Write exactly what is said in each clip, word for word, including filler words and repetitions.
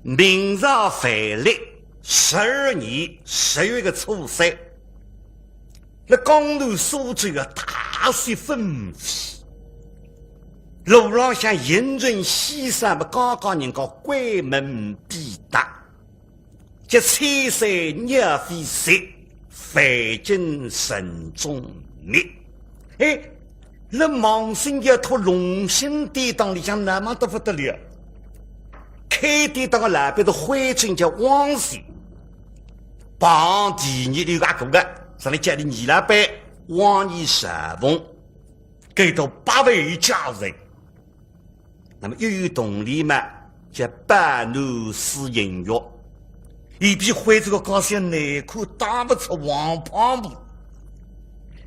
明朝万历十二年十月个初三，辣江南苏州个大雪纷飞，路浪向行人稀散么，刚刚人家关门闭档，叫千山鸟飞绝，万径人踪灭。哎， 辣望星街搭龙兴典当里向闹猛得勿得了，开典当个老板是徽州人叫汪宣，排第二个阿哥个，上来叫俚二老板汪宣，搿搭八位家人。 那么又有铜钿嘛，叫百奴司银玉。伊比徽州个家小难看，打勿出王牌步。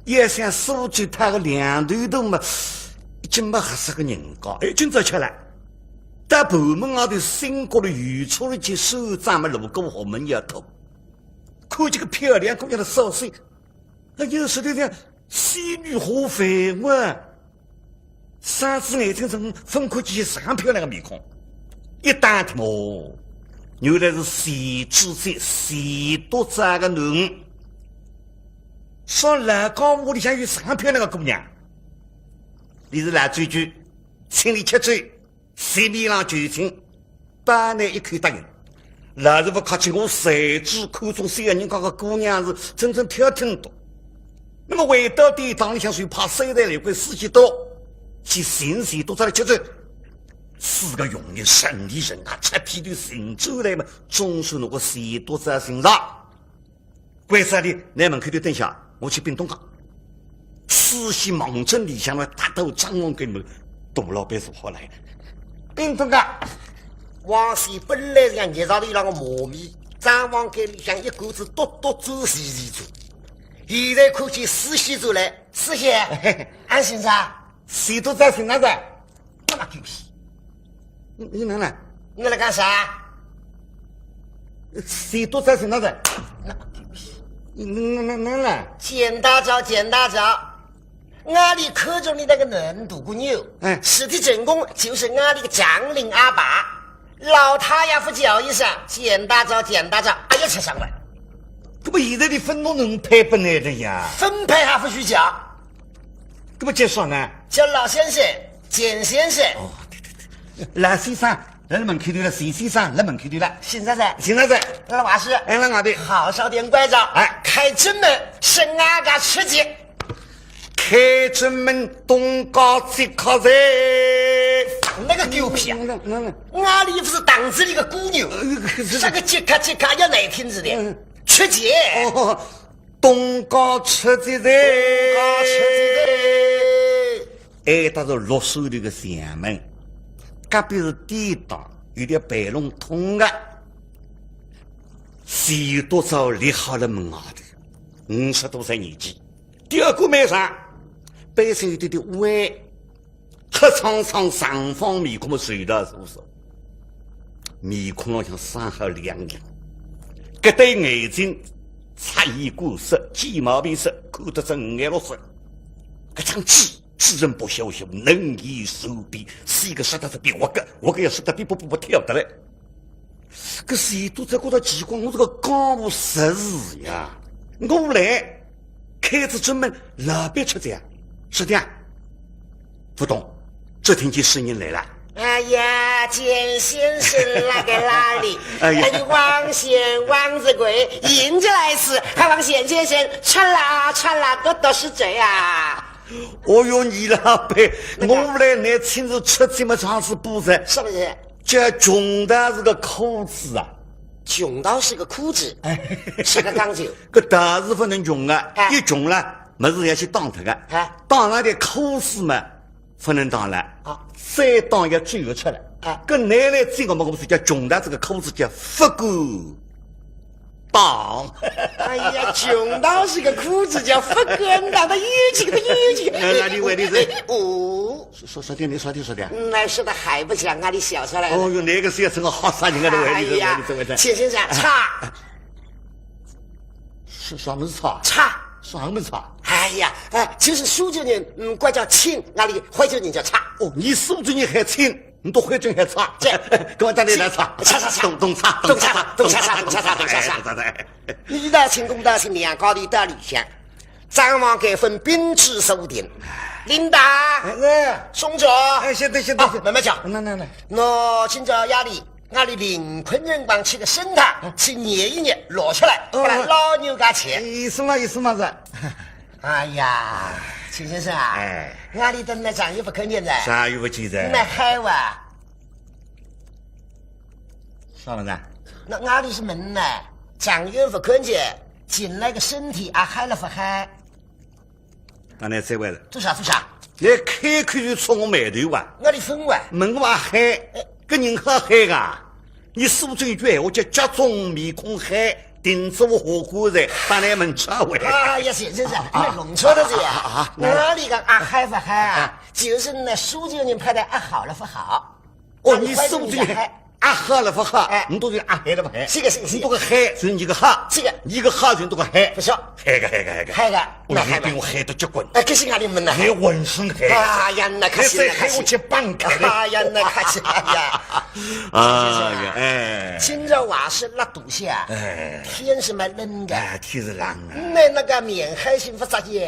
要想苏州讨个两头大嘛，已经没合适个人家。哎，今朝巧了，到盘门外头新角落有出了去算账嘛，路过后门要头，看见个漂亮姑娘辣扫兴。 哎呀，实在讲，仙女下凡啊，双子眼睛中分看见十个漂亮个面孔，一打听哦，原来是钱笃笤钱笃笤个囡儿。说老江湖里向有十个漂亮个姑娘，伊是老规矩，请伊吃酒， 席面浪求亲，班内一口答应。老实勿客气，我才子看中小人家个姑娘是真正挑挺多。那么回到典当里向，就派三代来回四喜多，去寻钱笃笤来吃酒。四个佣人顺理成章，赤屁头寻转来嘛，总算拿个钱笃笤寻着。 关照俚，倷门口头等歇，我去禀东家。四喜望准里向个大头张望给门，大老板坐好来。禀东家，汪宣本来像热潮头浪个磨米，张望给里向一股子笃笃笃齐齐做。现在看见四喜转来，四喜，俺寻着。钱笃笤寻着哉。 那么狗屁！你，你能来？你来干啥？钱笃笤寻着哉。那么狗屁！你，你，你，你来？简大脚，简大脚！俺俚看中你那个囡儿大姑娘，哎。实际正宫就是俺俚个张林阿爸。老太爷勿叫一声，简大脚，简大脚，哎呀，吃上了。搿么现在俚分侬能配分来的呀？分配还勿许叫。 搿么叫啥呢？叫老先生、简先生。哦，对对对，老先生辣门口头了，钱先生辣门口头了。寻着哉？寻着哉。辣外头？哎，辣外头。好，稍点关照。哎。开正门，是俺家出去。开正门，东家接客哉。那个狗屁啊！那，那，那。俺俚勿是堂子里个姑娘，哎，可是啥个接客接客要难听仔的，嗯。出去。哦， 东家出去哉。东家出去哉。哎，搭是落手头个前门，隔壁是典当，有条备弄通个。钱笃笤立好了门外头，五十多岁年纪，吊冠蛮长，背心有点点歪， 黑苍苍，长方面孔么瘦得舒服，面孔浪向生好两样，搿对眼睛察言观色，见毛病色，看得出五颜六色。搿张嘴，嘴唇薄削削，能言善辩，四个舌头是比活个，活个要舌头比啵啵啵跳得来。 搿钱笃笤觉得奇怪，我是个江湖术士呀，我来开仔正门，老板出去啊？是的呀。勿懂，只听见声音来了。哎呀，简先生辣个哪里？哎呀。哎，汪宣汪掌柜，迎着来迟，还望简先生出来，出来，多多恕罪啊。哦哟，倪老板，那个，我来拿亲自出去么，常是不是？是不是？ 叫穷道士个裤子啊。穷道士个裤子，哎，啥个讲究？搿道士勿能穷啊，哎。一穷了，物事要去当脱个，哎。当了点裤子嘛，勿能当了，啊。再当要追勿出来。哎。搿拿来这个么，我是叫穷道士个裤子叫勿敢当。哎呀，穷道士个裤子叫勿敢当，那有劲个，有劲个。那，那你为的是？哦。 说，说，说点，你说点，说点。嗯，那说的还不像，俺俚笑出来了。哦哟，那个是要成个好杀人啊，这位，哎呀，这位，这位，这位。钱先生，啊。差。是啥么事差？差。啥么事差？哎呀，哎，就是苏州人，嗯，管叫亲，俺俚徽州人叫差。哦，你苏州人喊亲，侬笃会真还差。这，搿么到里来差。差，差，差。东，东差，东差，东差，东差，东差，东差。哎，对，对，对。倷到清宫到是两家头到里向，账房间分宾主坐定。领导，哎，哎。送酒。哎，晓得，晓得，哦，晓得。慢慢叫。来，来，来。喏，今朝夜里，俺里临困辰光吃个参汤，去热一热，落下来，哦，拨拉老牛家吃。有数嘛，有数嘛是。 哎呀，秦先生啊，哎。俺里等倷长远勿看见哉。长远勿见哉。倷嗨哇？啥物事啊？倷俺里是问倷，长远勿看见，近来个身体阿嗨了勿嗨？当然再会了。做啥做啥？倷开口就触我霉头哇？俺里分哇？问我阿嗨，哎。搿人好嗨个？ 倷苏州有句闲话叫“脚肿面孔嗨，定做下官人”，当然问错位。啊，也是，也是，啊，啊，弄错了这呀。啊，啊，啊，哪里个阿嗨勿嗨啊？啊。就是倷苏州人派的阿好了勿好。哦，倷苏州人阿好了勿好，哎。倷笃是阿嗨了勿嗨？是个，是个，是个。倷笃个嗨，就是倷个好。是个。倷个好，就是倷个嗨。勿是。嗨个，嗨个，嗨个。嗨个。 我现在比我嗨得结棍。哎，搿是哪里问呢？倷浑身嗨。哎呀，那可是，倷再嗨我去帮客。哎呀，那可是，哎呀。哎呀，哎。今朝还是拉肚皮啊，哎。天是蛮冷的。哎，天是冷啊。那那个面海参勿着急，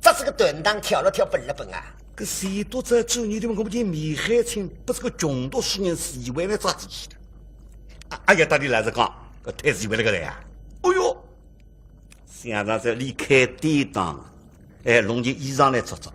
着这个短当跳了跳本了本啊。搿许多在做你的我们的面海参，不是个穷读书人是以为来着急的。啊，哎呀，到底来着讲，搿太是以为那个人啊。哎哟， 想着这离开典当，哎，弄件衣裳来着着。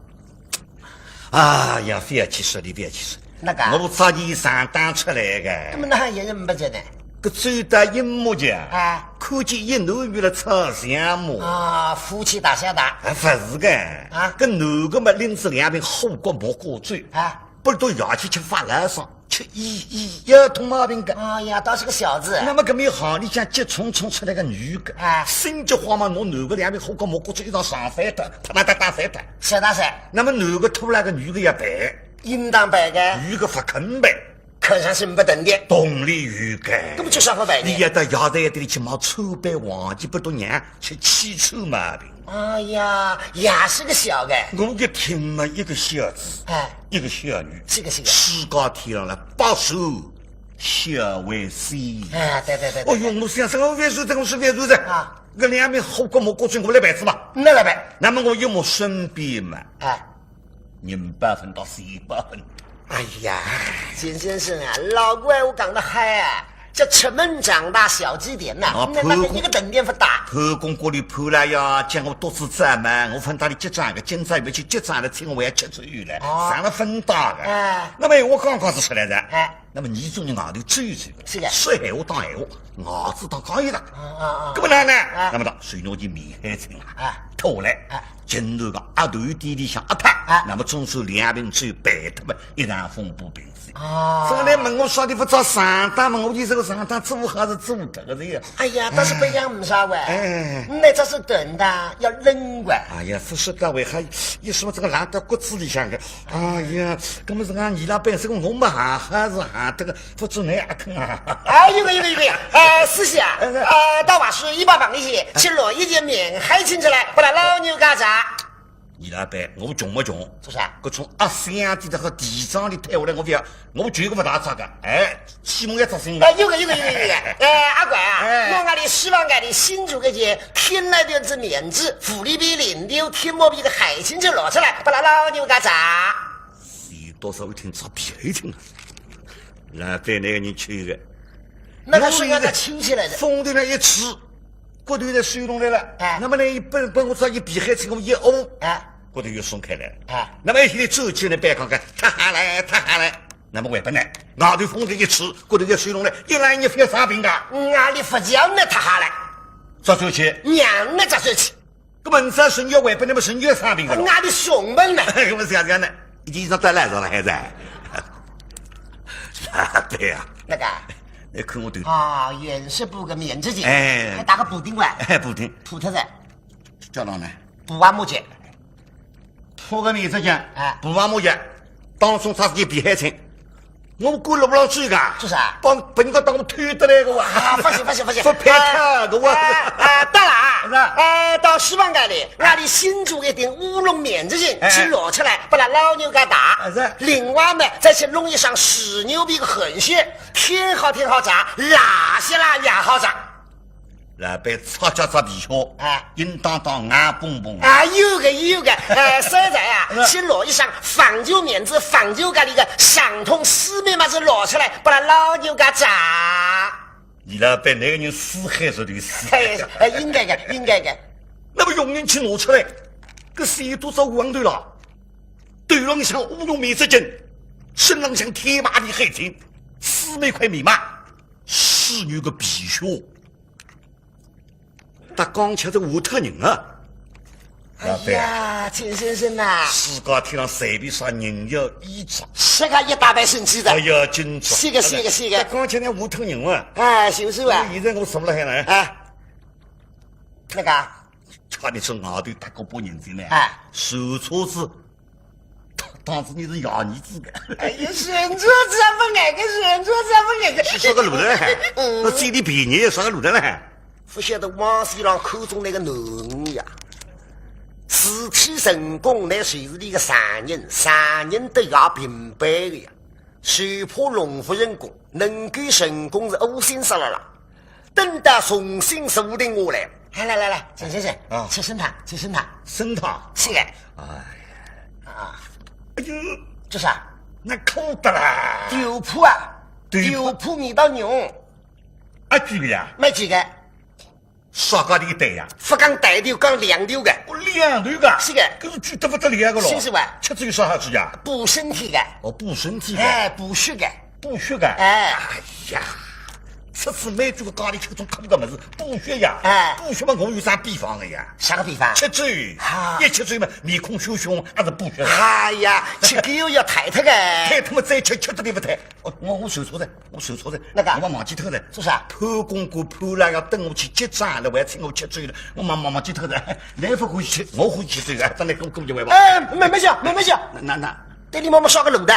哎呀，覅去说哩，覅去说。哪个？我着件长打出来个。那么哪还有人没着呢？搿走到阴幕前，啊。看见一男女了吵相骂。啊，夫妻打小打。啊，勿是个。啊。搿男个嘛，拎着两瓶火锅木瓜酒，啊。不是到夜去吃发牢骚。 吃医医要通毛病个。哎呀，倒是个小子。那么搿面行里向急匆匆出来个女个，哎。心急慌忙拿男个两瓶火锅木瓜酒一道上翻脱，啪啪嗒嗒翻脱。是大是？那么男个拖牢个女个要赔，应当赔个。女个勿肯赔，看上去勿得的。动力有个。搿么就啥勿赔呢？你要到药材店里去买川贝黄芪，拨倷娘吃气喘毛病。 哎呀，也是个小个。我一听嘛，一个小子，哎。一个小女，是个，是个。世界天上来百岁小为仙。哎，对，对，对，对。哦哟，我想说，我万岁哉，我是万岁哉。啊。搿两瓶火锅木瓜酒我来赔仔嘛。倷来赔。那么我一摸身边嘛，哎。 人八分到四八分。哎呀，秦先生啊，老古闲话讲得好啊，叫出门长大小几点呐，啊，那，那个一个等点勿打。潘公，潘公过来潘来呀，叫我肚子胀嘛，我反正哩结账个，今朝勿去结账了，请我要吃出去了，哦。上了分大个。哎。那么我刚刚是出来的，哎。那么倷总是外头走一走，是的。说闲话当闲话，牙齿当讲一打。啊，啊，啊。搿么哪呢？哎。那么到水落去面海参啊，哎。拖来，哎。进入个阿头店里向一拍，哎。那么总算两瓶酒赔脱么，一场风波平息。啊。这个来问我啥地方找上当嘛，我就这个上当做好是做得个这个。哎呀，但是不一样，唔啥喂。哎。那这是等的，要冷喂。哎呀，不是的喂，还，一说这个烂到骨子里向个。哎呀，搿么是俺倪老板，这个我们还，还是还这个，不知哪阿肯啊。哎，有个，有个，有个，哎，四喜啊，哎，哎。呃，到晚上一百磅一些，去落一件面海参出来，拨拉老牛家吃。倪老板，我穷么穷？做啥？搿种阿香的这个地上的退下来，我不要，我就个不大着个。哎， 起码要扎心个。哎，有个，有个，有个，有个。哎，阿贵啊，哎。倷俺里书房间里新做个件，天来点子面子，福利比零点天毛比个海参就落出来，拨拉老牛家吃。是多少一听着皮一听啊，老板那个人去个。那个水让他清起来的。风头呢一吹，骨头侪收拢来了。哎。那么呢，一本，本我只要一皮海参，我一窝，哎。骨头又松开来了。哎。那么一天走起来，别看看，塌下来，塌下来。 那么回本呢，外头风头一吹，骨头要收拢了，一来你覅生病个。俺里不叫倷塌下来，抓出去。让倷抓出去。搿么再说你要回本，那么是你要生病个了。俺里送本呢。搿么是这样呢，已经上带来着了，还在。对呀。那个。那看我头。啊，原是补个面子巾，哎。还打个补丁管。哎，补丁。补脱噻。叫啷呢？补完木结。 铺个面子巾，哎。铺完木结，当中插一皮海参，我过路浪去个，做啥？帮，帮人家当偷得来个哇。啊，放心，放心，放心。不配合个哇。啊，啊，到了啊。是啊。哎，到书房间里，俺里新做一顶乌龙棉子巾，哎。去拿出来，拨拉老牛家戴。啊，是。另外嘛，再去弄一双水牛皮个寒靴，天好天好着，冷些啦也好着。 老板擦擦擦皮靴，哎。应当当硬蓬蓬。啊，有个，有个，呃，现在啊，是。去拿一双防球棉子，防球搿里个长筒丝棉么子拿出来，拨拉老牛家着。李老板，那个人死海是对死海。哎，哎，应该个，应该个。那么佣人去拿出来，搿是一肚子黄头了，头浪向乌龙棉子巾，身浪向天麻里海青，四面块棉嘛，是有个皮靴。 搭讲起来是吓脱人啊。哎呀，老板啊，金先生呐。世界天上随便啥人要衣着。是个，一打扮生气的。哎呀，真着。是个，是个，是个。搭讲起来吓脱人啊。哎，是不是啊？现在我什么了还来？哎，那个，差点从外头搭个把人进来。哎。手车子 当时你是爷儿子个。哎呀，是人做子啊，不爱个，是人做子啊，不爱个。是啥个路的嘞？嗯。那嘴里便宜啥个路的嘞？不晓得王四郎口中那个男人呀，事体成功那就是伊个丈人，丈人得也平白个呀。手破龙夫人功，能够成功是无心杀了啦。 等到重新坐定下来。哎，来来来，请请请，啊。吃参汤，吃参汤。参汤？是个。哎呀。啊。哎呦，这啥？那苦得啦。豆腐啊，豆腐。豆腐味道浓。啊，几个呀？没几个。啥个一对呀？不讲大豆，讲两头个。哦，两头个？是个。搿是贵得不得了个咯。是是哇。吃这有啥好处呀？补身体个。哦，补身体个。哎，补血个。 补血个。哎。哎呀，吃仔蛮贵个价钿吃种苦个物事，补血呀。哎。补血嘛，我有啥秘方个呀？啥个秘方？吃酒。啊。一吃酒嘛，面孔凶凶，还是补血个。哎呀，吃酒要退脱个。退脱嘛，再吃，吃得了勿退。哦，我，我算错了，我算错了。哪个？我忘记脱了。做啥？潘公公潘老爷等我去结账了，还请我吃酒了，我忘，忘，忘记脱了。侬勿欢喜吃，我欢喜吃酒个，等侬跟我，跟我一回吧。哎，慢慢叫，慢慢叫。那，那，那， 对你妈妈说个路的，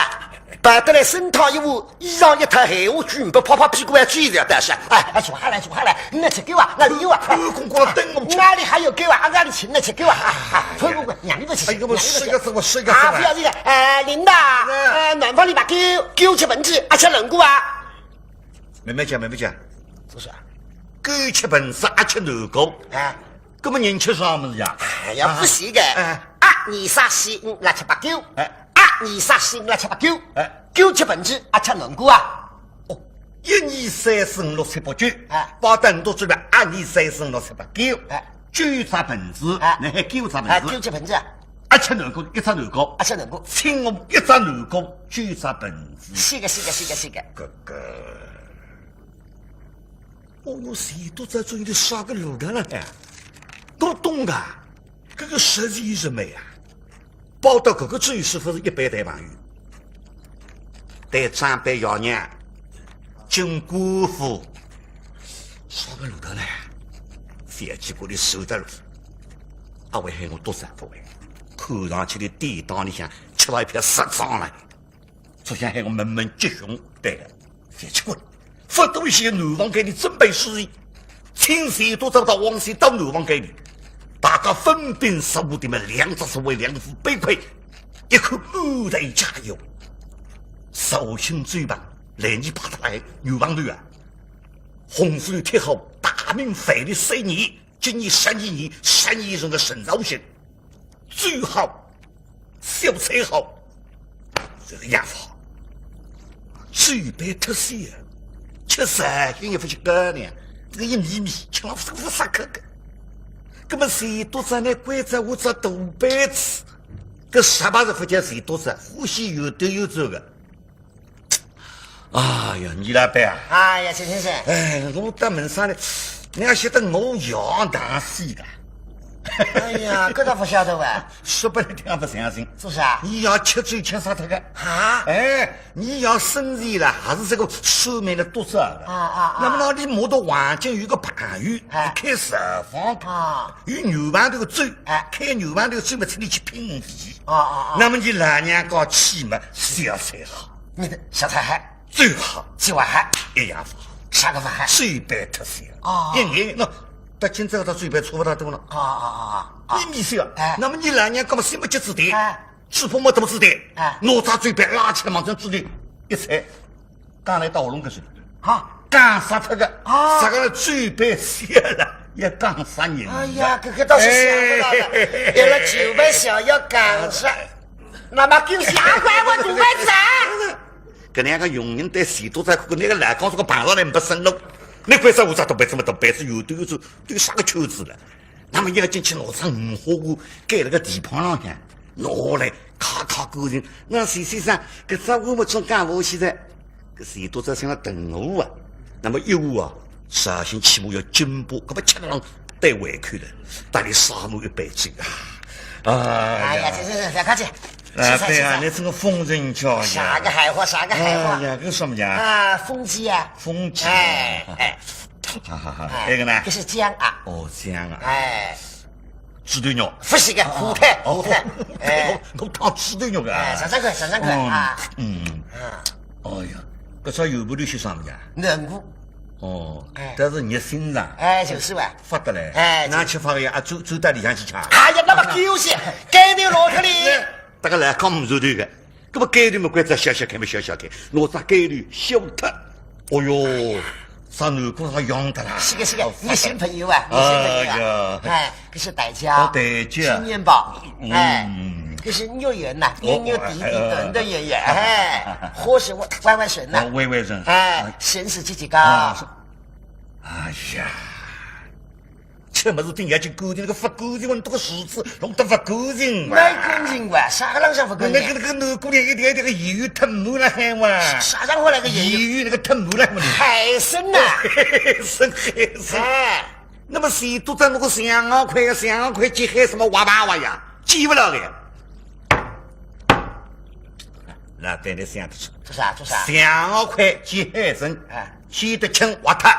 摆得来参汤一碗，衣裳一套，闲话全部拍拍屁股要追着，但是，哎，哎，坐下来，坐下来，你吃够啊，那里有啊，潘公公等我吃。那里还有够啊，那里请你吃够啊，啊，啊，潘公公，让你不吃，哎呦，我让你不吃。是个是，我是个是。啊，不要这个，哎，领导，嗯。哎，暖房里把狗，狗吃盆子，啊，吃冷锅啊。慢慢讲，慢慢讲。做啥？狗吃盆子，啊，吃暖锅。哎。 搿么人吃啥物事呀？哎呀，啊。不是个。哎。啊，二三四五六七八九。哎。啊，二三四五六七八九。哎。九七分之，啊，吃能够啊。哦，一二三四五六七八九。哎。八等多出来，啊，二三四五六七八九。哎。九只盆子，哎。侬还九只盆子？哎，九只盆子。啊，吃能够，一只能够。啊，吃能够。请我一只能够，九只盆子。是个，是个，是个，是个。搿个。 哦哟，钱笃笤终于杀个路的了哎。我懂的，搿个实际是没啊。包到搿个周师傅是一般大朋友，对长辈爷娘，进官府，杀个路的呢，覅去过里受得了。阿会喊我多少不会，看上去的典当里向吃了一票杀伤了。 就像喊我门门吉凶，对了，覅去过。勿多歇，南房间里准备事宜，请钱笃笤到王先到南房间里，大家分兵守的么，两只守卫，两副背盔，一口满头加油，手心嘴巴，来你怕他来，南房头啊，洪福楼贴好，大明万历三年，今年十二年，十二月个辰朝日， 酒好，小菜好，这个夜饭，酒杯脱水啊，吃啥也勿及格呢，这个一米米，吃了乌乌撒克个。葛么钱笃笤呢，关照我只大杯子，搿啥把是勿叫钱笃笤，欢喜有得有走个。 哎呀，倪老板啊，哎呀，钱先生。哎，我搭问啥呢？你要晓得我爷当死的。哎呀，搿倒勿晓得哇。说拨侬听也勿相信。是啥？倪爷吃酒吃杀脱个。啊？哎，倪爷生前了，还是这个算命的笃笤的。啊，啊，啊。那么呢，伊摸到黄金有个朋友，哎。开茶坊，啊。有南房头个酒，哎。开南房头个酒嘛，请伊去品味。啊，啊，啊。那么倪老娘家气嘛，小菜好。你的小菜海，酒好，酒还好，一样勿好，啥个勿好？酒杯忒小。哦。因为喏，到今朝搿只酒杯差勿大多了。啊啊啊啊！一米小，哎。那么你老娘搿么心没节制的，哎。嘴巴没肚子的，哎。拿只酒杯拉起来，望准嘴里一塞，刚来到喉咙搿水。啊。干杀脱个，啊。啥个酒杯小了，也干杀人了。哎呀，搿个倒是想勿到的，哎。原来酒杯小要干杀，那么够吓坏我大妹子啊！搿两个佣人对钱笃笤看看，那个老讲是个碰上来没生路，那关照我只大杯子么大杯子，有兜有兜，兜啥个圈子了？那么要紧去拿只五花罐，盖了个地板浪向，拿下来，咔咔干净。那钱先生，搿只碗么总干勿下去哉。搿钱笃笤想了等我啊，那么一碗啊，绍兴起码要斤半，搿么吃了对胃口的，搭伊啥么一杯酒啊。哎呀，哎呀，这这这，不要客气。 哎，吃菜，对啊，吃菜。你这个疯人家呀。啥个闲话，啥个闲话？哎呀，搿什么呀？啊，疯鸡啊。疯鸡啊。哎，哎。哈哈哈，哎，那个呢？搿是姜啊。哦，姜啊。哎。猪头肉。勿是个，啊，火腿，哦，火腿。哎。我，我当猪头肉个啊。哎，尝尝看，尝尝看啊。嗯，嗯。啊。哎呀，搿只油盘里向啥物事啊？嫩菇。哦，哎。但是热心肠。哎，就是哇。发得来。哎，那吃法个呀，啊，走，走到里向去吃啊。哎呀，那么狗血，该头老脱哩。 大家来讲唔受头个，搿么该头么关照削削开么削削开，拿只该头削脱。哦哟，啥能够啥样的啦？是个是个，哦，你新朋友啊，你新朋友啊。哎呀。哎，搿是代椒，哦，代椒。青面包，嗯。哎，搿是肉圆呐，哦，圆肉滴滴，哎，哎，哎。圆圆圆圆，哎，或是外，外外省呐。哦，外外省。哎，哎。咸是自己搞。啊，是。哎呀。 吃物事顶要紧干净，那个勿干净，我搿个厨子弄得勿干净哇。蛮干净哇，啥个浪向勿干净？那个，那个，那个，搿个一点一点个油涂满了海哇。啥场化来个油？油那个涂满了海嘛。海参呐。海参，海参。哎。那么钱笃笤拿个象牙筷，象牙筷去海参么挖吧挖呀，去勿了个呀。那对你想得出。做啥？做啥？象牙筷去海参，哎。去得轻挖脱。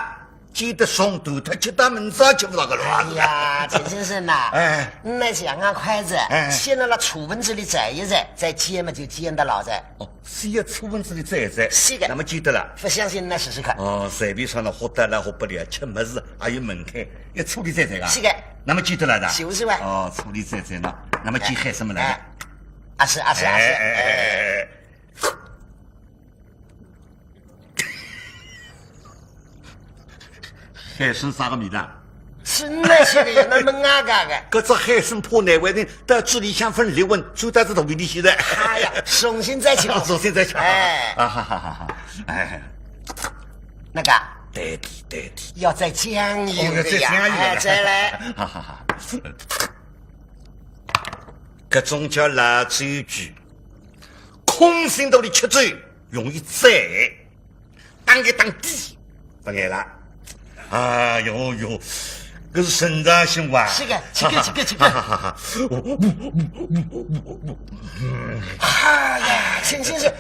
煎得松，头脱吃到明朝吃勿着个了。哎呀，陈先生呐，哎。那象牙筷子，哎。先拿辣醋盆子里蘸一蘸，再煎嘛就煎得牢哉。哦，先要醋盆子里蘸一蘸，是的。那么煎得了。不相信那试试看。哦，随便啥呢，好得来好不了，吃物事还有门槛，要醋里蘸蘸啊。是的。那么煎得了的。就是哇。哦，醋里蘸蘸呢，那么煎海参么来了。哎。啊是，啊是，啊是。哎，哎，哎，哎。 海参啥个味道？是那些个，那么硬嘎嘎个。搿只海参怕难为情，到嘴里向分裂温，就到这肚皮里去了。哎呀，重新再吃。哦，重新再吃。哎。啊，哈哈哈哈。哎。那个，对的，对的。要再酱油的呀，哦，要再酱油的。哎，再来。哈哈哈。搿种叫老酒鬼，空心肚里吃酒，容易醉。 打一打底，勿碍了。哎哟哟，搿是成长型哇。是个，吃个，吃个，吃个。哈哈哈哈。哎呀，陈先生，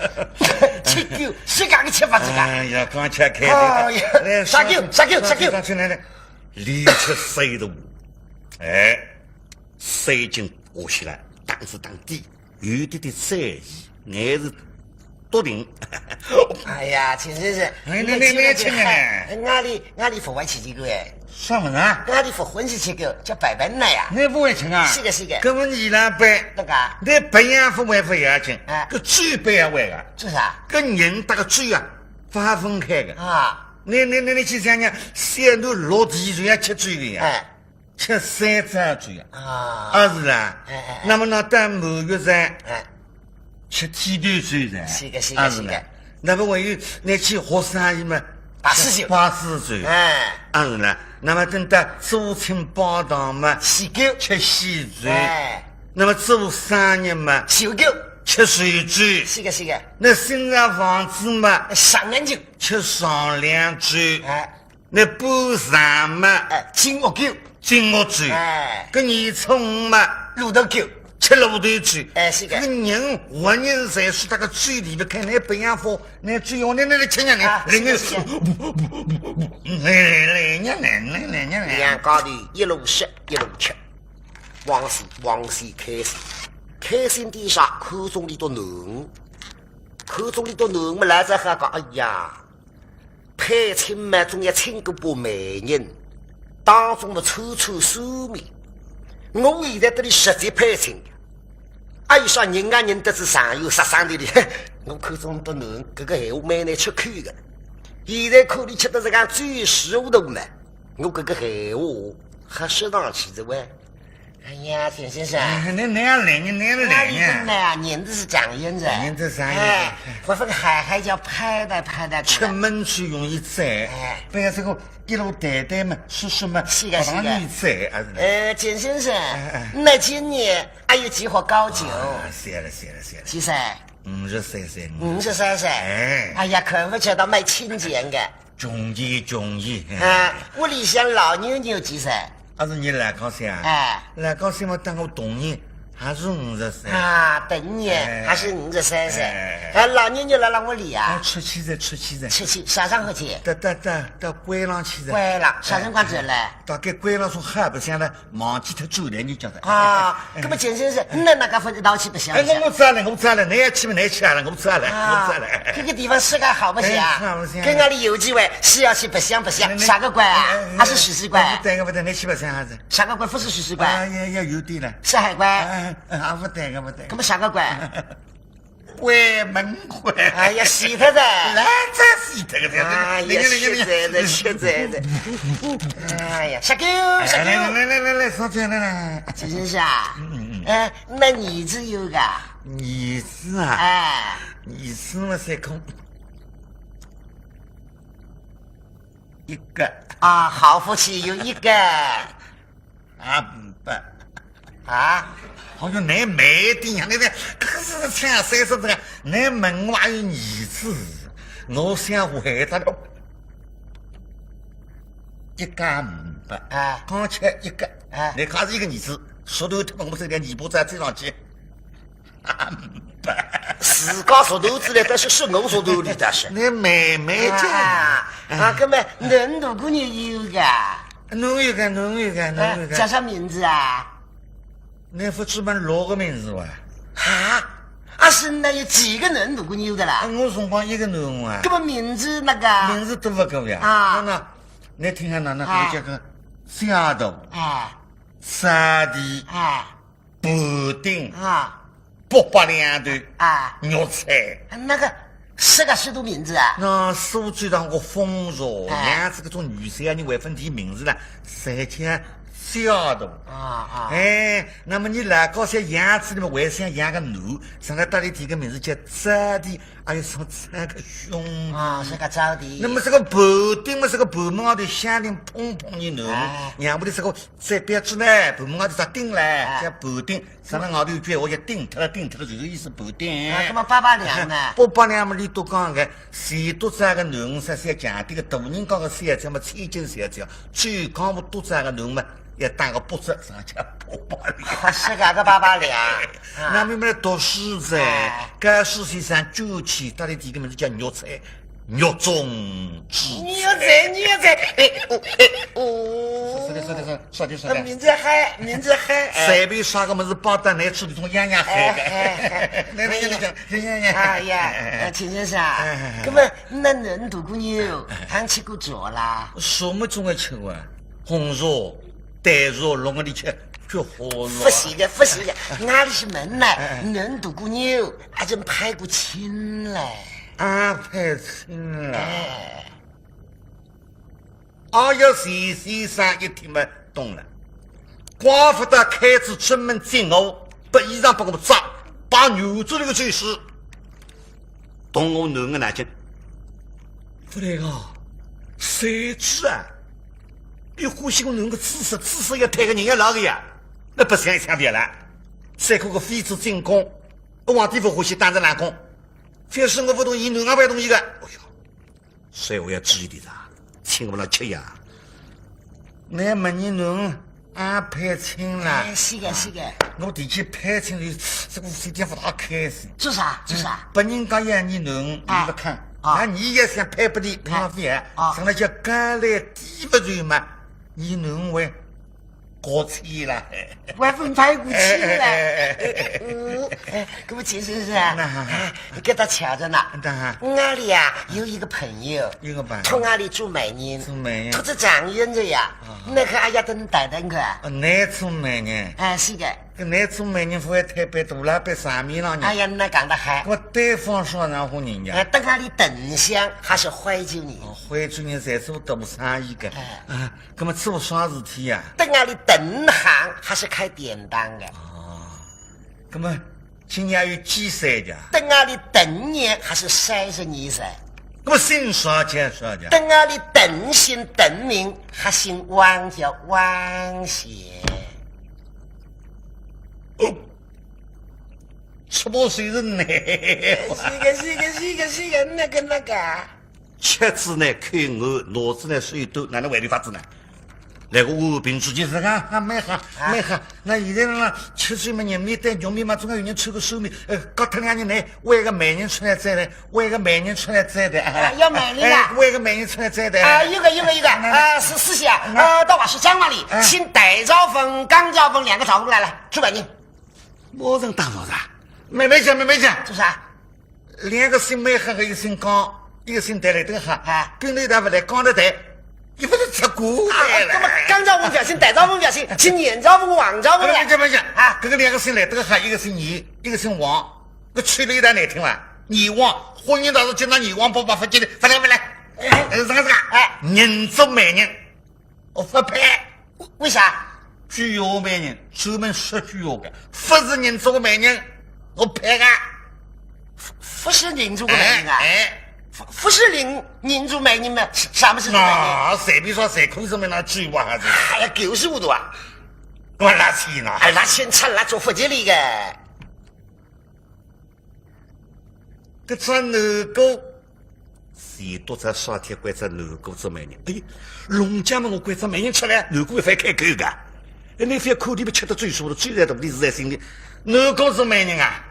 吃个，是搿个吃法子个。哎呀，刚吃开的。哎呀，来，杀狗，杀狗，杀狗。上去，上去，来，来，连吃三顿。哎，三斤下去了，打是打底。 有点点醉意，眼是笃定。哎呀，陈先生，哎，你，你，你，你，请啊，哎，哪里，哪里不会吃这个哎？啥物事啊？哪里不欢喜吃个，叫白白奶呀。你不会吃啊？是的，是的。搿么你那杯，那个啊？你杯也不会不要紧，哎。搿酒杯也会啊？做啥？搿人搭个酒啊，勿好分开个。啊。你，你，你，你去想想，三顿落地就要吃酒个呀。哎。 吃三张酒呀。啊。啊，是啦。哎，哎，哎。那么呢，到满月噻，哎。吃剃头酒噻。是个，是个，啊，是啦。是个。那么还有，那去学生意嘛，拜师酒。吃拜师酒。哎。啊，是啦。那么等到做亲拜堂嘛，喜酒。吃喜酒。哎。那么做生日嘛，喜酒。吃喜酒。是个，是个。那新造房子嘛，上梁酒。吃上梁酒。哎。 那搬场嘛，哎，进屋狗。进屋狗。哎。搿年初五嘛，路头狗。吃路头狗。哎，是个。搿人活人侪是搿个嘴里头看，那不要放，那嘴要那那那吃人呢，啊，人家是个，是个。来来来，人家来来来人家来。两家头一路吃一路吃，往西往西开心，开心点啥？看中里头囡儿。看中俚笃囡儿么来哉还讲，哎呀，攀亲嘛总要亲个把媒人，当中么凑凑数目。我现在搭俚实际攀亲个，阿有啥人啊认得仔上有杀伤力哩。我看中俚笃囡儿，搿个闲话蛮难出口个。现在看俚吃得实梗醉糊涂嘛，我搿个闲话还说上去哉喂。 哎呀，田先生，哎，倷，倷也来呢，倷也来呢。哪里来啊？人家是常言人。人家是常言人。哎，我搿个海海叫拍的拍的。出门去容易醉，哎。不要这个一路带带嘛，是什么？是的，是的。不大容易醉啊。呃，田先生，哎，哎。那今年还有几壶高酒？啊，谢了，谢了，谢了。几岁？五十三岁。五十三岁。哎。哎呀，看不出倒蛮清闲的。 穷奇穷奇。啊，屋里向老妞妞几岁？还是倷老高兴啊？哎。老高兴嘛，当我同年还是五十岁。啊，同年，哎。还是五十三岁。哎。啊，老妞妞辣辣屋里啊？啊，出去哉，出去哉。出去，啥场合去？到，到，到，到关浪去哉。关浪，啥辰光转来？哎，大概关浪从海白相呢， 忘记脱酒店就叫的。啊，哎，那么田先生，那哪个勿一道去白相白相？哎，我，我知了，我知了，倷要去嘛，倷去啊，我知了，啊，我知了。这个地方是个好白相，哎，好白相。跟俺们有机会是要去白相白相，那，那，啥个关啊？哎，哎，还是许仙关？哎，不对个，不对，倷去白相还是？啥个关？不是许仙关。哎，也，也有点了。山海关。哎，哎，哎，不对个，不对个。那么啥个关？ 关门关。哎呀，死脱哉。来，再死脱个。哎呀，来，来，来，来。实在的，实在的。哎呀，下跪，下跪。来，来，来，来，来，上去，来，来。田先生啊，嗯，嗯，嗯。哎，那儿子有个？儿子啊？哎。儿子嘛，才空一个。啊，好福气，有一个。 啊，不。啊？好像倷没听呀，倷这，可是像三十这个，倷问我还有儿子，我想回答了，一家五百，啊。刚才一个，啊。倷看是一个儿子，说头他妈我这点尾巴再追上去。 自家说头子来，但是是我说头里，但是。倷妹妹讲。啊，啊，搿么囡大姑娘有个？囡有个，囡有个，囡有个。哎，叫啥名字啊？倷勿知么六个名字哇？啊，啊是那有几个囡大姑娘的啦？啊，我辰光一个囡啊。搿么名字那个？名字都勿够呀。啊。那，那，倷听下，那，那，啊。搿个叫个小大，啊。三弟，啊。 布丁，啊。八百两头，啊。肉菜。那个，是个许多名字啊？那苏州上个风潮，哎。养仔搿种女婿啊，倷还勿提名字了，侪叫小大。啊，啊。哎，那么倷老高兴养仔，倷么还想养个囡，上来搭俚提个名字叫招弟，哎哟，上招个凶。啊，是个招弟。那么这个布丁嘛，是个布丁外头镶点蓬蓬的囡，哎。让屋里这个 再别子呢，布丁外头着丁嘞，哎。叫布丁。上了外头一句闲话叫顶脱了，顶脱了，就是意思布丁。啊，那么八百两呢？八百两嘛，俚笃讲个，钱笃赚个囡儿是小姐，这个大人家个小姐嘛，千金小姐，最讲勿笃赚个囡儿嘛，要打个八折，上叫八百两。啊，是个，搿八百两。啊。那么么读书哉，哎。教书先生转去，搭俚提个名字叫肉菜。 肉粽子。肉菜，肉菜，哎，哦，哎，哦。说的，说的，说的，说的，说的。名字好，名字好，哎。随便啥个么事，包到倷吃里头样样好。哎，哎，哎。来，来，来，来，来，来。哎呀，哎，田先生啊，哎，哎，哎。那么，那囡大姑娘，还吃过酒啦？什么总归吃过啊？红烧、 对着弄个里去，去喝了。不行的，不行的，俺里是门呢，哎，哎。囡大姑娘，还真攀过亲嘞。啊，攀亲了。哎。哎呀，钱先生一听嘛懂了，怪不得开仔正门进我，把衣裳帮我扎，把女子那个就是 动我囡儿个脑筋。勿对个，谁知啊？伊欢喜我囡儿个知识，知识要退个人要老个呀，那白相一场勿要了。三哥个妃子进宫，皇帝勿欢喜，打仔冷宫。凡是我勿同意，囡儿也勿同意个。哎哟，所以我要注意点啊，请勿了吃呀。 那么你能安排亲了？哎，是的，是的。我提起攀亲哩，这个非常不大开心。做啥？做啥？嗯，别人家要你能，啊。你不看，啊。那你也想攀不的，啊。浪费啊。啊。现在叫高来低不就嘛，你能为过气了。还分太过气了。嗯，哎，搿么钱先生啊，那，哎，你给他瞧着呢。那，我里啊有一个朋友，有个朋友，托我里做媒人，做媒人，托仔状元哉呀，啊，那个哎呀，等等等个。哦，那做媒人，哎，是的。搿那做媒人勿会太白，大老板上面浪呢？哎呀，那讲得好。我对方啥场化人家？哎，等我里等相还是怀旧人？哦，怀旧人侪做大生意个。哎。啊， 搿么做啥事体呀？等我里等行还是开典当的？哦，搿么今年有几岁的？等我里等年还是三十二岁？搿么姓啥叫啥的？等我里等姓等名还姓汪叫汪贤？哦，吃饱睡人呢。是个，是个，是个，是个，那个，那个。 吃仔呢口软，拿仔呢手短，哪能回头法子呢？来个和平之计是讲，啊，蛮好，啊，蛮好。那现在呢，吃水嘛，人面对肉面嘛，总归有人出个手面，呃，搞脱两日呢，换个媒人出来再来，换个媒人出来再来。啊，要媒人啊？哎，换个媒人出来再来。啊，有个，有个，有个，那，啊，是，是啊，那，啊，到我是张望里，哎，请戴兆峰、江兆峰两个兆峰来，来，出媒人。马上打造的，慢慢讲，慢慢讲。做啥？ 两个姓梅和一个姓江，一个姓戴来得好，啊，跟头一道勿来，江头戴，伊勿是出过啊，来了。那么江兆峰勿要紧，戴兆峰勿要紧，请严兆峰、王兆峰来。不行，不行，啊，搿个两个姓来得好，一个姓严，一个姓王，搿取了一道难听伐？严王，婚姻大事就拿严王伯伯勿见了，勿来，勿来。哎，是搿个，哎，人做媒人， 我勿配。为啥？举家媒人，专门说举家个，勿是人做个媒人，我配个。勿，勿是人做个媒人啊？哎，哎。勿，勿是人，人做媒人嘛，啥，啥么事做媒人？啊，随便说，随口什么那举家还是？哎呀，狗屎糊涂啊！我拉气呢。哎，拉气，拉做勿吉利个。 搿只南姑，是多少少天关只南姑做媒人？哎，农家嘛，我关只媒人出来，南姑勿会开口个。哎，侬覅看伊勿吃得最舒服，最在肚皮是在心里。南姑做媒人啊，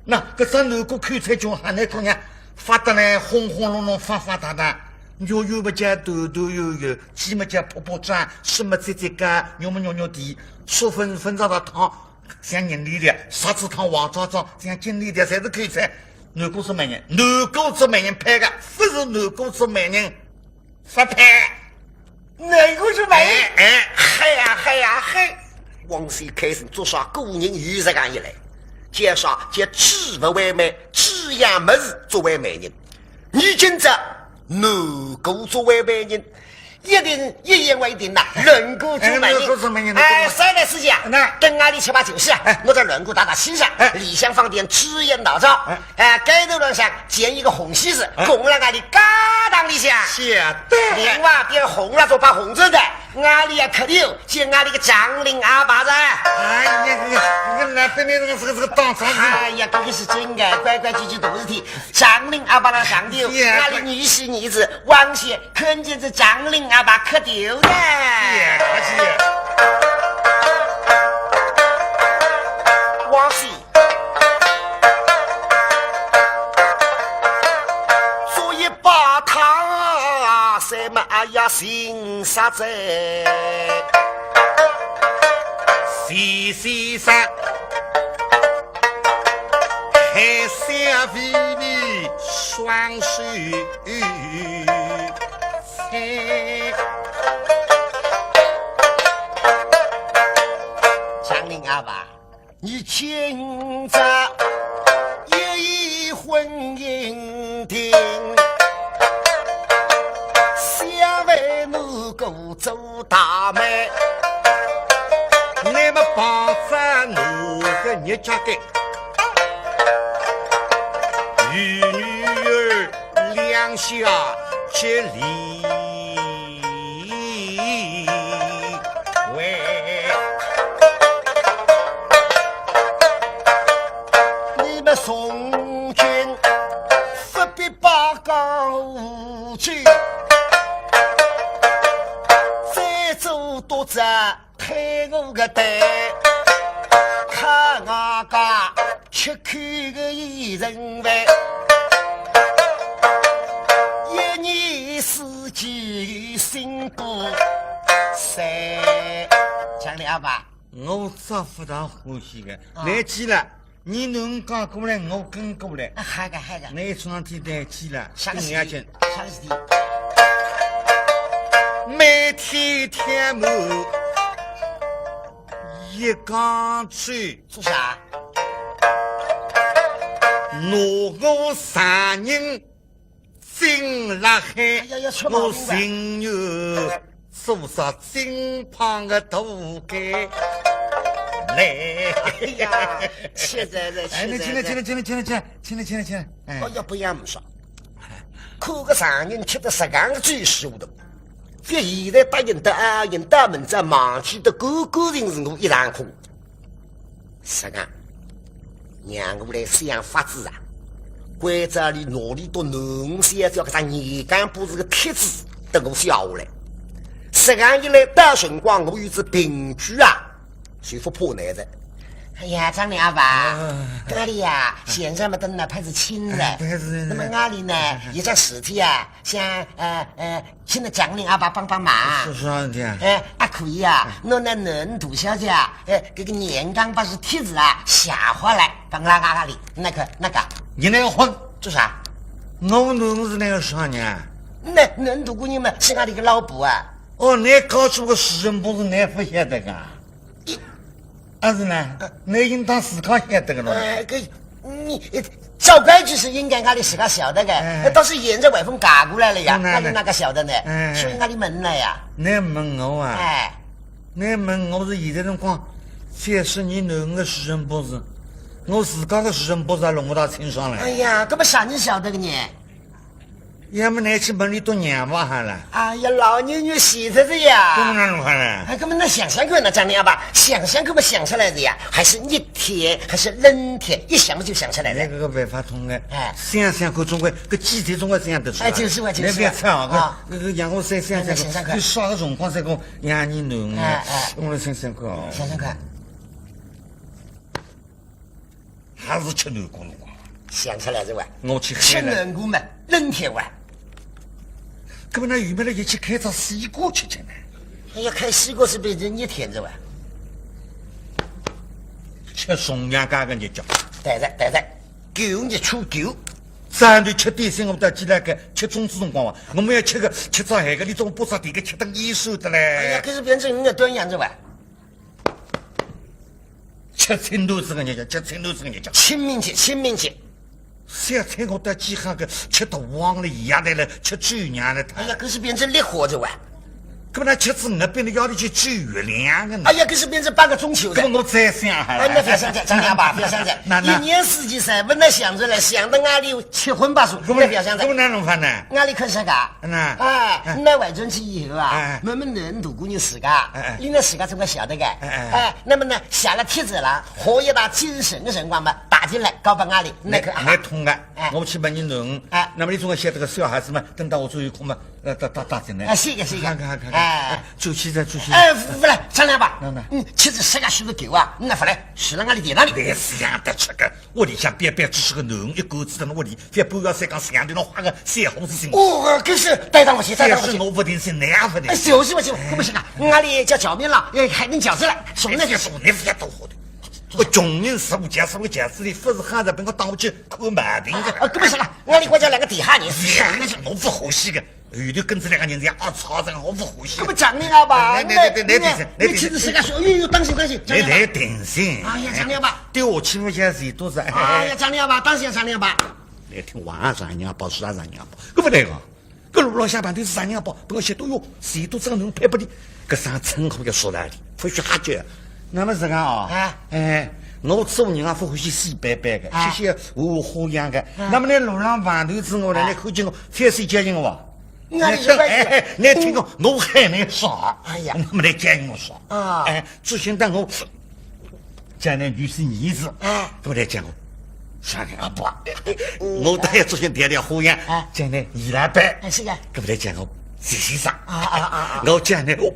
那搿只南姑口才穷，还难姑娘，发得来轰轰隆隆，发发达达，肉肉么叫团团圆圆，鸡么叫扑扑叫，什么叽叽嘎，肉么肉肉甜，吃粉粉炸炸汤， 像人里的，啥子汤黄渣渣，像金里的，侪是口才。南姑做媒人，南姑做媒人配个，勿是南姑做媒人，勿配。南姑做媒人？哎，哎。嗨呀，嗨呀，嗨！汪宣开始做啥个人有实梗一来，叫啥？叫知物为媒，知样物事作为媒人。你今朝南姑作为媒人， 一定，一言为定呐，南姑做媒人。哎，南姑做媒人，哎，对。三位师姐啊，那等俺里吃饱酒席啊，哎，我到南姑打打气场，哎，里向放点纸烟道照，哎，哎，街头浪向建一个红喜字，哎，供了俺里家当里向。晓得。另外点红蜡烛把红烛的，俺里也磕头，见俺里个张林阿爸子。哎呀，这个，这个，那对面这个，这个，这个当场是。哎呀，这个是真的，规规矩矩大事体。张林阿爸那上头，是啊。俺里女婿儿子，汪宣 看见这张林阿爸磕头的。也客气。汪宣，做一把汤，什么哎呀，心杀哉。洗洗杀。 还想为你双手猜。张林阿爸，你今朝一婚姻定，想为奴个 做大媒，那么帮着奴个日脚个，与女儿两相结理。喂，你们从军不必把高 再做多则推我个担，看我家吃苦个一人饭，一年四季心不散。张林阿吧？我做勿大欢喜个。啊。来去了，你囡嫁过来，我跟过来。啊，好个，好个。那一桩事体来去了，啥个事体？更要紧。啥个事体？每天天门一讲去，做啥？拿我丈人 进了海，哎呀，要出毛病了。我情愿做啥金胖个大概来。哎呀，吃着了，哎，你吃着了。请来，请来，请来，请来，请来，请来，请来，请来。哎。哎呀，不要么说，看个丈人吃得实梗个嘴势的，这现在答应的啊，应答应再忘记的干干净净是我一场空。 实梗，让我来想法子啊，关照俚拿俚笃囡儿小姐搿只年羹布子个帖子等我写下来。实梗一来，到辰光我有只凭据啊，就勿怕难哉。哎呀，张老伯，啊。搿里呀，现在么等哪怕是亲了，哎，不是，那么阿里呢，哎，哎，哎。一只事体啊， 像，呃，呃，请张老伯帮帮忙。是，是啊，对啊。哎，啊，可以啊，哎。侬拿囡儿小姐啊，哎，搿个年羹布子帖子啊，写下来，帮拉拉里，那个，那个。你那个混，做啥？我囡儿是那个啥呢？那囡儿大姑娘嘛，是阿里个老婆啊。哦，你搞出个私人布子，你勿晓得个？ 阿是呢，那应当自家晓得个咯。哎，搿，你，照规矩是应该阿里自家晓得个，哎。但是现在外风改过来了呀，当然了。阿里哪个晓得呢？哎。所以阿里问了呀。你问我啊？哎。你问我是现在辰光，假使你囡儿个私人布子，我自家个私人布子也弄勿大清爽了。哎呀，搿么啥人晓得个呢？ 要么拿去问俚笃娘吧，好了。哎呀，老年人现在这样。搿么哪能办呢？哎，搿么那想想看呢，张老伯，想想看嘛，想出来的呀，还是热天，还是冷天，一想嘛就想出来的。搿个办法通的。哎。想想看，总归，搿几天总归想得出来。哎，就是嘛，就是嘛。你别吵啊，啊。搿个让我再想想看，哎，那想想看。你啥个辰光再跟我让你弄啊？哎，哎。我来想想看啊。想想看。 还是吃囡儿个辰光。想出来是吧？我去海南。吃囡儿嘛，冷天哇。搿么哪有没得一起开只西瓜吃吃呢？哎呀，开西瓜是变成热天是吧？吃重阳节个日脚。对的，对的，九日初九。早头吃点心，我到起来个吃粽子辰光哇，我们要吃个吃只海个，你总不着点个吃得厌酸的嘞。哎呀，搿是变成五月端阳是吧？ 吃青团子个日脚，吃青团子个日脚。清明节，清明节。小菜我到几下个吃得忘了，一夜来了，吃酒娘了。哎呀，搿是变成烈火着哇。搿么哪吃子我变得要得去追月亮个呢？哎呀，搿是变成八个中秋的。搿么我再想哈。哎，那不要想着，张老伯，不要想着。那，那。一年四季侪不能想着了，想到阿里结婚吧，是，搿么，那不要想着。搿么哪弄法呢？阿里看啥个？那。哎，哎。那外转去以后啊，哎。问问囡儿大姑娘自家，哎，哎。俚那自家总归晓得个。哎，哎。哎，那么呢， 写了帖子了，好一大精神的辰光嘛，打进来，交拨阿里，那个啊。那通个，哎。我去问你囡儿，哎。那么你总归晓得个小孩子嘛，等到我最后空嘛，呃，打，打，打进来。哎，是个，是个。看看，看看。哎。哎，出去再出去。哎，勿来，商量吧。那，那。嗯，帖子自家写个够啊，那勿来，写了阿里地方里。来，想得出个，屋里向别别只是个囡儿，一个子等屋里，覅半夜三更想着侬花个小红子心。哦，搿是带上我去，带上我去。要是我勿定心，侬也勿定心。哎，就是嘛，就是嘛，搿么行啊。 我阿里叫叫面了，哎，还能叫出来，送那个。送那个多好的。我穷人是我家，是我家，是你不是喊着被我当我去看毛病的。啊，搿么行了，我阿里管叫两个底下人。哎呀，那是我不欢喜的，后头跟着两个人家啊，吵着我不欢喜。搿么讲你啊吧，哎，那，那，那，那，那，那，那，那，其实是个说，哎呦，当心，当心，讲你啊吧。那，那，当心。哎呀，讲你啊吧。对我欺负下是多少？哎呀，讲你啊吧，当心，讲你啊吧。那听话啊，让人家报，是啊，让人家报，搿不对个。 搿路浪向班头是啥人啊？拨我晓得哟，谁都只能拍拨你，搿声称呼要说道理，勿许瞎叫。那么是讲哦，啊。哎，我做人啊，勿欢喜死板板个，啊。歇歇有花样个。啊。那么呢，路浪碰头子我呢，啊。你看见我，覅说叫应我。那你就快去。哎，你听我，我喊你说。哎呀。那么你叫应我说。啊。哎，只晓得我 将来女婿儿子，哎。搿么来讲我，商量阿爸，我倒要做些调调花样，哎。将来二老板，哎，是个。搿么来讲我徐先生，啊，啊，啊，啊。我将来，哦，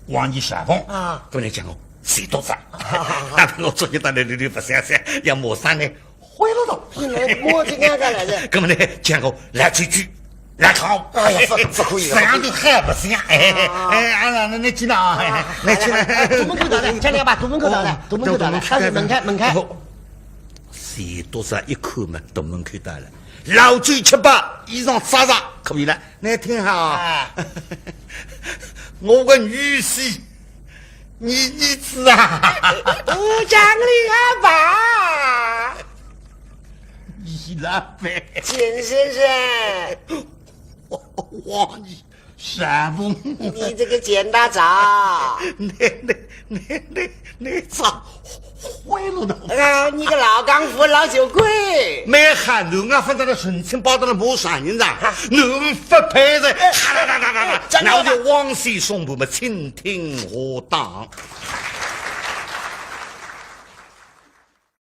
王爷小凤，啊。搿么来讲我徐督长，啊，啊，啊，啊。那么我做些到那里里不想想，要马上呢，坏了都。你来摸这个干啥来着？搿么呢，讲我来追剧。来看，哎呀，不，不可以，实际上都还不像，哎，哎，啊，那，那，那进来啊，哎，那进来。哎，堵门口到了，你看见吧，堵门口到了，堵门口到了，门开，门开。钱笃笤一看嘛，堵门口到了，老酒吃饱，衣裳扎扎，可以了。你听好啊，我个女婿，你儿子啊，我讲你阿爸，你老板，钱先生。 王爷，什么？你这个钱大嫂，你，你，你，你，你咋贿赂的？啊，你个老江湖老酒鬼！没喊侬啊，反正是神情包到了没啥人啊，侬不配的。哎，哎，哎，那我就王爷宣布嘛，请听下档。